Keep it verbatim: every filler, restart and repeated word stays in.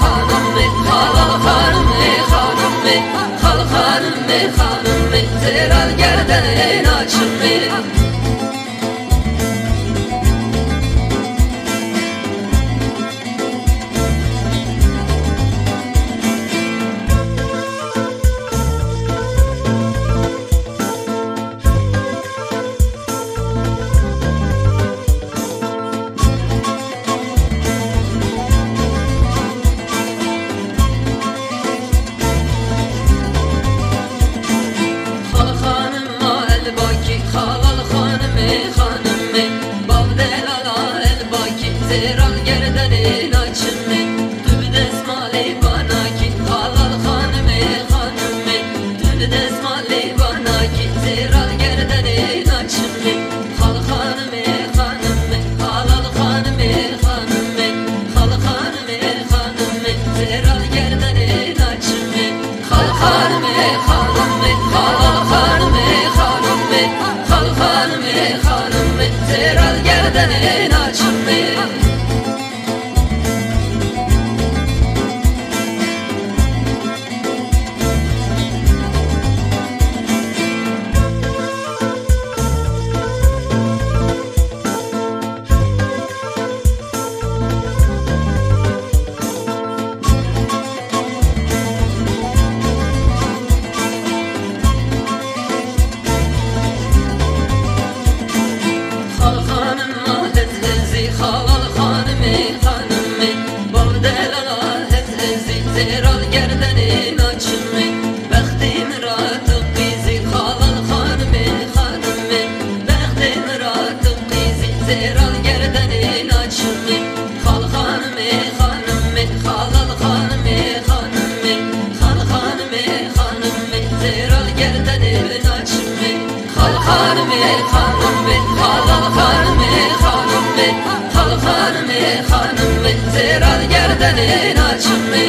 Xanimê, xalal xanimê, xanimê, xal xanimê, xanimê, zêral gerdenê naçimê. Xal xanima elbakî, xalal xanimê, xanimê, bav delala elbakî, zêral gerdenê naçimê. Tu bi destmalê banakî, xalal xanimê, xanimê, tu bi destmalê banakî, zêral gerdenê naçimê. Xal xanimê, xanimê, xalal xanimê, xanimê, xal xanimê, xanimê, zêral gerdenê naçimê. Xal xanimê, xanimê, xalal xanimê, xanimê, xal xanimê, xanimê, zêral gerdenê naçimê. Xal xanima hez hezî, xalal xanimê, xanimê, bav delala hez hezî, zêral gerdenê naçimê. Bextê min ra tu qîzî, xalal xanimê, xanimê, bextê min ra tu qîzî, zêral gerdenê naçimê. Xal xanimê, xanimê, xalal xanimê, xanimê, xal xanimê, xanimê, zêral gerdenê naçimê. Xal xanimê, xanimê, xalal xanimê, xanimê, xal xanimê, xanimê, zêral gerdenê naçimê.